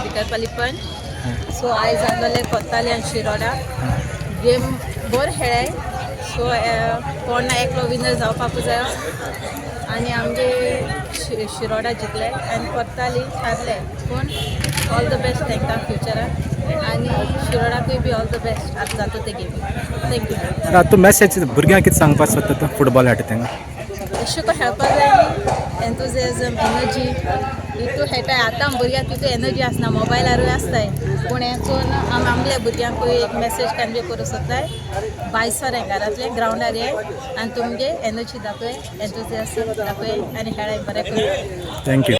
भितरपाली पंच. सो आयज जाल्लोले कोत्ताली आनी शिरोडा गेम बरो खेळ्ळे. सो कोण ना एकलो विनर जावपाकू जायो आनी आमगे शिरोडा जिखले आनी कोत्ताली हारले, पूण ऑल the best तांकां फ्युचराक आनी शिरोडाकूय बी ऑल the best आतां जाता ते गेमी. Thank you. आतां तूं मॅसेज भुरग्यांक कितें सांगपाक सोदता तूं फुटबॉल हाडटा तांकां? अशें करून खेळपाक जाय न्ही, एन्थुजियाजम, एनर्जी हितू खेळटाय. आतां भुरग्यांक तितू एनर्जी आसना, मोबायलारूय आसताय. पूण हें चोवन आमी आमल्या भुरग्यांकूय एक मॅसेज कन्वे करूं सोदताय, भायर सर, घरांतले ग्रावंडार ये आनी तुमगे एनर्जी दाखय, एन्थुजियाजम दाखय आनी खेळाय बरें करून. Thank you.